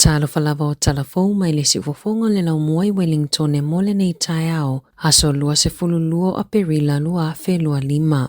Talofa lava o tala fou mai le siufofoga o le laumua i Wellingtone mo lenei taeao, aso 22 o Aperila 2025.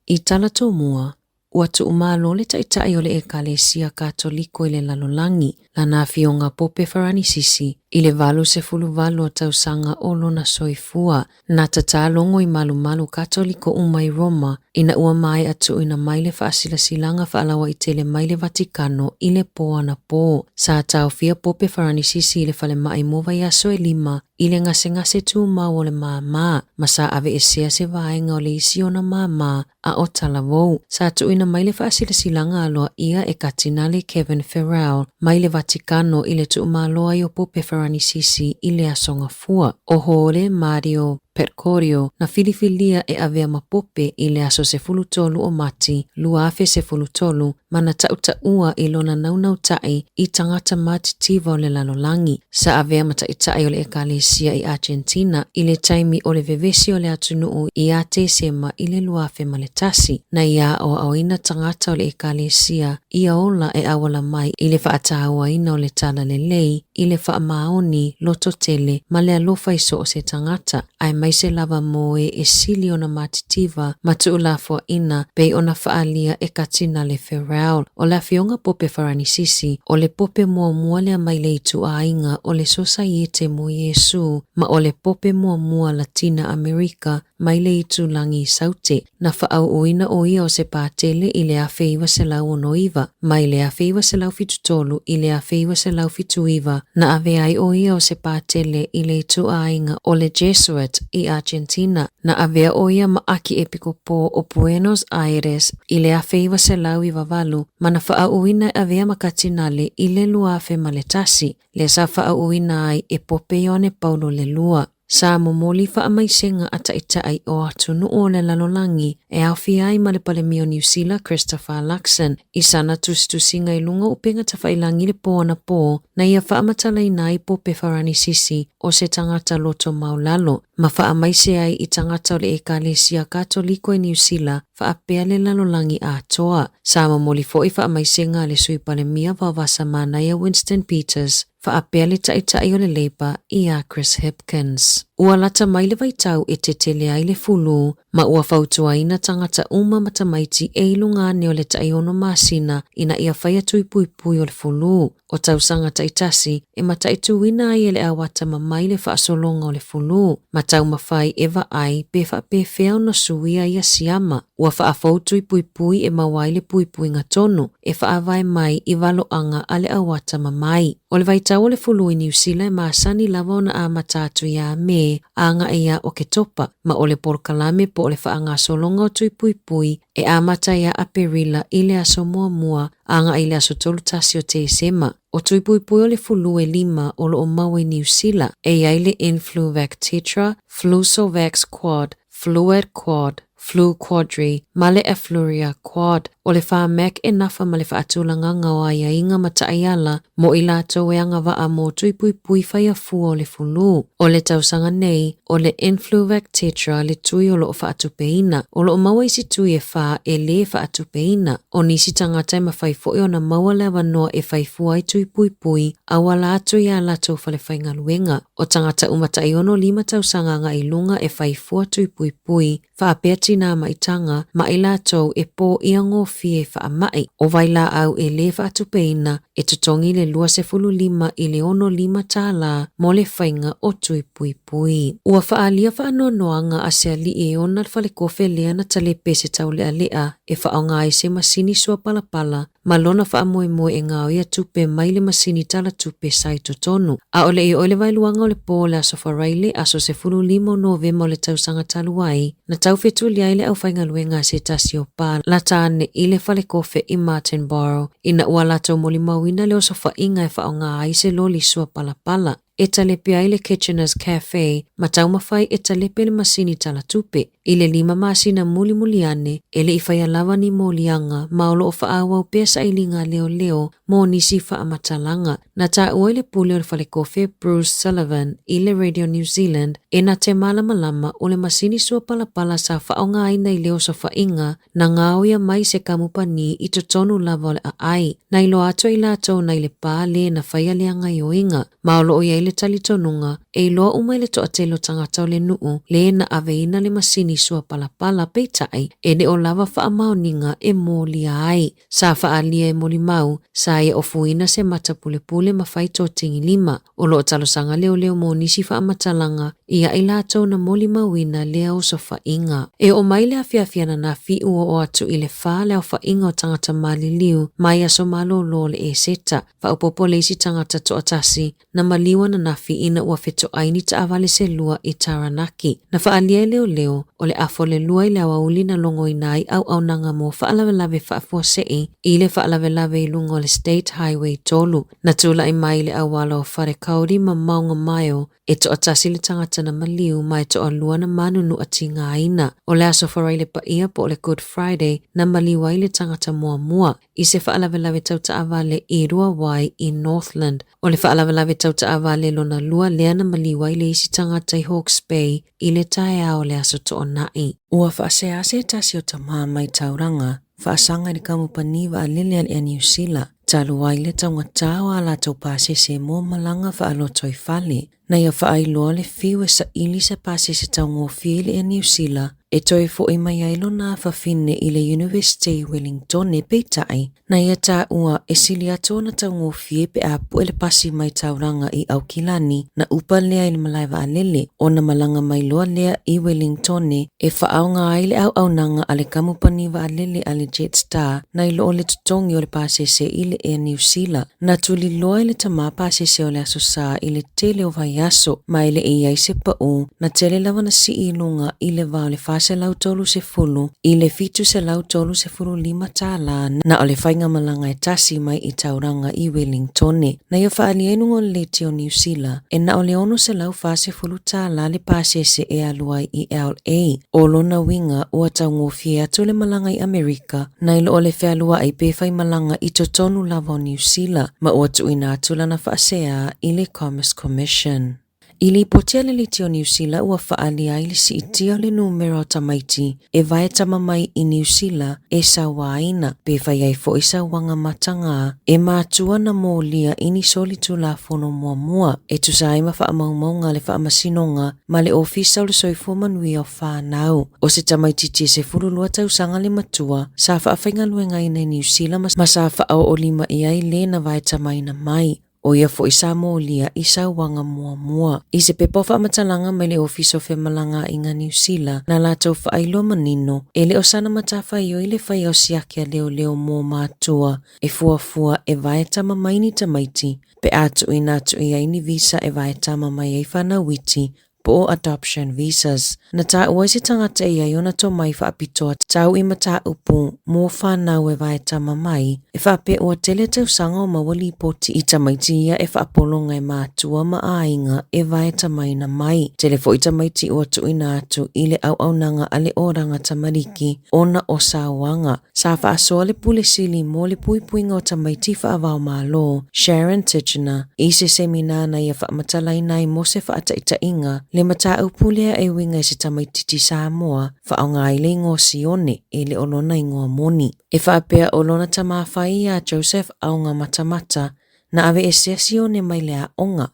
I tala tomua, ua tuumalo le taitai o le Ekalesia Katoliko i le lalolagi, lana afioga Pope Faranisisi, i le 88 o tausaga o lona soifua, na tatalogo i malumalu Katoliko uma i Roma ina ua maea tuuina mai le faasilasilaga faalauaitele mai le Vatikano i le po anapo. Sa taofia Pope Faranisisi i le falemai mo vaiaso e lima i le gasegase tumau o le māmā, ma sa aveesea se vaega o le isi ona māmā a o talavou. Sa tuuina mai le faasilasilaga aloaia e Katinale Kevin Farrell mai le Vatikano i le tuumalo ai o Pope Faranisisi i le aso Gafua. O Hōre Mario Bergoglio na filifilia e avea ma Pope i le aso 13 o Mati 2013 ma na taʻutaʻua i lona naunautai i tagata matitiva o le lalolagi. Sa avea ma taitai o le Ekalesia i Argentina i le taimi o le vevesi o le atunuu ia Tesema i le 2001. Na ia aoaoina tagata o le Ekalesia ia ola e auala mai i le faataauaina o le talalelei i le faamaoni lototele ma le alofa i so o se tagata, aemaise lava mo e e sili ona matitiva ma tuulafoaina pei ona faaalia e Katinale Ferrell. O le afioga Pope Faranisisi, o le pope muamua lea mai le ituaiga o le Sosaiete mo Iesu ma o le pope muamua Latina Amerika mai le itulagi Saute. Na faaauuina o ia o se patele i le 1969, mai le 1973 i le 1979, na avea ai o ia o se patele i le ituaiga o le Jesuit i Argentina. Na avea o ia ma Akiepikopo o Buenos Aires i le 1998 ma na faaauuina e avea ma Katinale i le 2001, lea sa faaauuina ai e Pope Ioane Paulo le Lua. Sa momoli faamaisega a taitai o atunuu o le lalolagi e aofia ai ma le Palemia o Niu Sila Christopher Luxon i sana tusitusiga i luga o upega tafailangi le po anapo na ia faamatalaina ai Pope Faranisisi o se tagata loto maulalo ma faamaise ai i tagata o le Ekalesia Katoliko i Niu Sila faapea le lalolagi atoa. Sa momoli foi faamaisega a le Sui Palemia Vaovasa Manaia Winston Peters faapea le taitai o le Labour ia Chris Hipkins. Ua lata mai le vaitau e tetele ai le fulu ma ua fautuaina tagata uma ma tamaiti e i luga ane o le taiono masina ina ia faia tui puipui o le fulu. O tausaga taitasi e mataituina ai e le auata mamai le faasologa o le fulu ma taumafai e vaai pe faapefea ona suia ia siama. Ua faafou tui puipui e maua ai le puipuiga tonu e faavae mai i valoaga a le auata mamai. O le vaitau o le fulu i Niu Sila e masani lava ona amata atu iā Me agai iā Oketopa, ma o le polokalame po o le faagasologa o tui puipui e amata iā Aperila i le aso muamua agai i le aso 31 o Tesema. O tui puipui o le fulu e lima o loo maua i Niu Sila, e i ai le Influvac Tetra, Flucelvax Quad, Fluad Quad, Flu Quadri, ma le Afluria Quad. O le Pharmac e nafa ma le faatulagaga o aiaiga ma taiala mo i latou e agavaa mo tui puipui faiafua o le fulu. O le tausaga nei, o le Influvac Tetra le tui o loo faatupeina. O loo maua isi tui e fa e lē faatupeina. O nisi tagata e mafai foi ona maua le avanoa e faifua ai tui puipui auala atu i a latou falefaigaluega. O tagata uma taiono lima tausaga agai i luga e faifua tui puipui, faapea tinā maitaga ma i latou e pōia gofie i faamai. O vailaau e lē faatupeina e totogi le 25 i le 65 tālā mo le faiga o tui puipui. Ua faaalia faanoanoaga a se alii e ona le falekofe lea na talepe i se taulealea e faaaoga ai se masini suapalapala ma lona faamoemoe e gaoia tupe mai le masini talatupe sa i totonu. A o le i oo i le vaeluaga o le po o le aso Faraile, aso 15 o Novema o le tausaga talu ai, na taufetuli ai le aufaigaluega a se tasi o pa lata ane i le falekofe i Martinborough ina ua latou molimauina le osofaiga e faaaoga ai se loli suapalapala e talepe ai le Kitchener's Cafe ma taumafai e talepe le masini talatupe. I le 5 masina mulimuli ane, e le i faia lava ni moliaga ma o lo o faaauau pea sailiga a leoleo mo nisi faamatalaga. Na taua i le pule o le falekofe Bruce Sullivan i le Radio New Zealand e na te malamalama o le masini sua palapala sa faaaogaina i le osofaiga na gaoia mai se kamupani i totonu lava o le aai. Na iloa atu e i latou nai le pā lē na faia lea gaioiga, ma o lo o i ai le talitonuga e iloa uma i le toatele o tagata o le nuu lē na aveina le masini sua palapala peitai e le o lava faamaoniga e molia ai. Sa faaalia e molimau, sa ia ofuina se mata pulepule ma fai totigilima. O lo o talosaga leoleo mo nisi faamatalaga ia i latou na molimauina lea osofaiga. E oo mai le afiafi ananafi ua oo atu i le fa le aofaiga o tagata maliliu mai aso malolo o le Eseta. Faaopoopo le isi tagata toatasi na maliu ananafi ina ua fetoai ni taavale se lua i Taranaki. Na faaalia e leoleo, o le afa o le 2 i le aoauli na logoina ai auaunaga mo faalavelave faafuasei i le faalavelave i luga o le State Highway 3. Na tulai mai i le auala o Wharekauri ma Maungamaio e toatasi le tagata na maliu ma e toalua na manunua tigaina. O le aso Faraile Paia po o le Good Friday na maliu ai le tagata muamua i se faalavelave tau taavale i Ruawai i Northland. O le faalavelave tau taavale lona lua lea na maliu ai le isi tagata i Hawke's Bay i le taeao o le aso Toonai. Ua faasea se tasi o tama mai Tauranga, faasaga i le kamupani vaalele a le Air Niu Sila, talu ai le taugata o ā latou pasese mo malaga faalotoifale. Na ia faailoa le fiu e saili se pasese taugofie i le Air Niu Sila e toe fo'i mai ai lona afafine i le Iunivesite i Wellingtone, peitai, na ia taua e sili atu ona taugofie pe a pue le pasi mai Tauranga i Aukilani na upa lea i le malae vaalele, ona malaga mai loa lea i Wellingtone e faaaoga ai le auaunaga a le kamupani vaalele a le Jetstar nai lo o le totogi o le pasese i le Air Niu Sila. Na tuliloa e le tama pasese o le Aso Sā i le tele o vaiaso, ma e le i ai se pau, na tele lava na sii i luga i le va o le 430 i le 735 tālā na o le faigamalaga e tasi mai i Tauranga i Wellingtone. Na ia faaalia i luga o le leti o Niu Sila, e na o le 640 tālā le pasese e alu ai i LA. O lona uiga ua taugofie atu le malaga i Amerika nai lo o le fealuaʻi pe fai malaga i totonu lava o Niu Sila ma ua tuuina atu lana faasea i le Commerce Commission. I lipoti a le Leti o Niu Sila ua faaalia ai le siitia o le numera o tamaiti e vae tama mai i Niu Sila e sauaina pe fai ai foi sauaga matagā e matua na molia i ni solitulafono muamua e tusa ai ma faamaumauga a le Faamasinoga ma le Ofisa o le Soifua Manuia o Whānau. O se tamaitiiti e 12 tausaga le matua, sa faafaigaluegaina i Niu Sila ma sa faaoolima i ai le na vaetamaina mai. O ia foi sa molia i sauaga muamua. I se pepa o faamatalaga mai le Ofisa o Femalagaaiga Niu Sila, na latou faailoa manino, e le o sana matafaioi le fai ao siaki a leoleo mo matua e fuafua e vaetama mai ni tamaiti pe a tuuina atu i ai ni visa e vaetama mai ai whanau iti po o adoption visas. Na taua ai se tagata e i ai ona tomai faapitoa tau i mataupu mō whānau e vaetama mai, e faapea ua tele tausaga o maua lipoti i tamaiti ia e faapolonga e mātua ma āinga e vaetamaina mai. Tele foi tamaiti ua tuuina atu i le auaunaga a le Oranga Tamariki ona o sauaga. Sa faasoa le Pule Sili mo le Puipuiga o Tamaiti Faavaomalo, Sharon Tichenor, i se seminā na ia faamatalaina ai mo se faataitaiga le mataupu lea e uiga i se tamaititi Samoa faaaoga ai le igoa Sione e le o lona igoa moni. E faapea o lona tama fai iā Joseph Aoga Matamata na aveesea Sione mai le aoga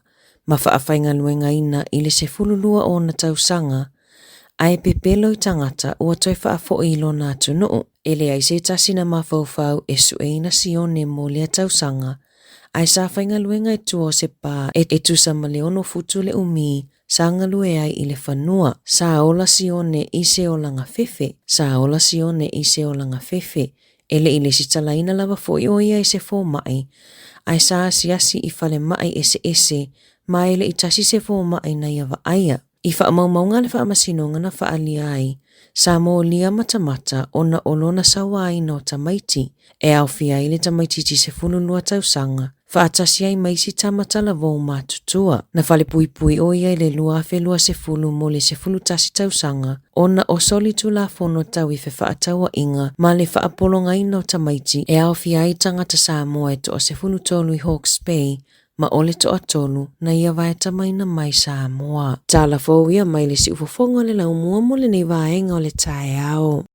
ma faafaigaluegaina i le 12 o ona tausaga, ae pepelo i tagata ua toe faafoʻi i lona atunuu. E leai se tasi na mafaufau e sueina Sione mo lea tausaga, ae sa faigaluega i tua o se pā e tusa ma le 6 futu le umi sa galue ai i le fanua. Sa ola Sione i se olaga fefe, sa ola Sione i se olaga fefe, E le i lesitalaina lava foi ʻo ia i se fōmaʻi, ae sa asiasi i falemaʻi eseese ma e le i tasi se fōmaʻi na ia vaaia. I faamaumauga a le Faamasinoga na faaalia ai, sa molia matamata ona o lona sauaina o tamaiti, e aofia ai le tamaitiiti 12 tausaga. faatasi ai ma isi tama talavou matutua. Na falepuipui ʻo ia i le 2020 mo le 11 tausaga ona o solitulafono tau i fefaatauaiga ma le faapologaina o tamaiti e aofia ai tagata Samoa e toa-13 i Hawke's Bay ma o le toatolu na ia vaetamaina mai Samoa. Tala fou ia mai le siufofoga o le laumua mo lenei vaega o le taeao.